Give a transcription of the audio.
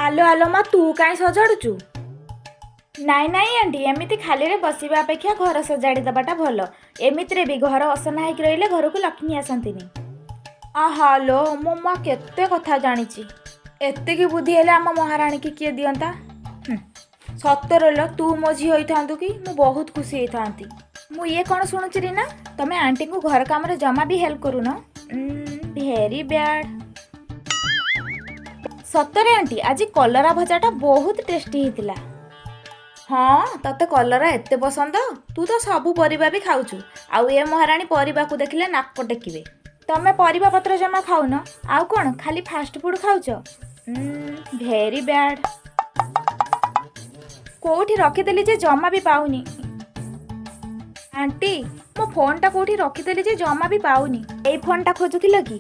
ଆଲୋ ଆଲୋ ମା, ତୁ କାହିଁ ସଜାଡ଼ୁଛୁ? ନାଇଁ ନାଇଁ ଆଣ୍ଟି, ଏମିତି ଖାଲିରେ ବସିବା ଅପେକ୍ଷା ଘର ସଜାଡ଼ି ଦେବାଟା ଭଲ। ଏମିତିରେ ବି ଘର ଅସନା ହେଇକି ରହିଲେ ଘରକୁ ଲକ୍ଷ୍ମୀ ଆସନ୍ତିନି। ଆହା ଲୋ, ମୋ ମା କେତେ କଥା ଜାଣିଛି। ଏତିକି ବୁଦ୍ଧି ହେଲେ ଆମ ମହାରାଣୀକି କିଏ ଦିଅନ୍ତା? ସତରେ ଲୋ, ତୁ ମୋ ଝିଅ ହେଇଥାନ୍ତୁ କି, ମୁଁ ବହୁତ ଖୁସି ହେଇଥାନ୍ତି। ମୁଁ ଇଏ କ'ଣ ଶୁଣୁଛି ରୀନା, ତମେ ଆଣ୍ଟିଙ୍କୁ ଘର କାମରେ ଜମା ବି ହେଲ୍ପ କରୁନ? Very bad. ସତରେ ଆଣ୍ଟି, ଆଜି କଲରା ଭଜାଟା ବହୁତ ଟେଷ୍ଟି ହେଇଥିଲା। ହଁ, ତତେ କଲରା ଏତେ ପସନ୍ଦ? ତୁ ତ ସବୁ ପରିବା ବି ଖାଉଛୁ, ଆଉ ଏ ମହାରାଣୀ ପରିବାକୁ ଦେଖିଲେ ନାକ ଟେକିବେ। ତମେ ପରିବା ପତ୍ର ଜମା ଖାଉନ, ଆଉ କ'ଣ ଖାଲି ଫାଷ୍ଟ ଫୁଡ୍ ଖାଉଛ? Very bad. କୋଉଠି ରଖିଦେଲି ଯେ ଜମା ବି ପାଉନି। ଆଣ୍ଟି, ମୋ ଫୋନ୍ଟା କୋଉଠି ରଖିଦେଲି ଯେ ଜମା ବି ପାଉନି। ଏଇ ଫୋନ୍ଟା ଖୋଜୁଥିଲ କି?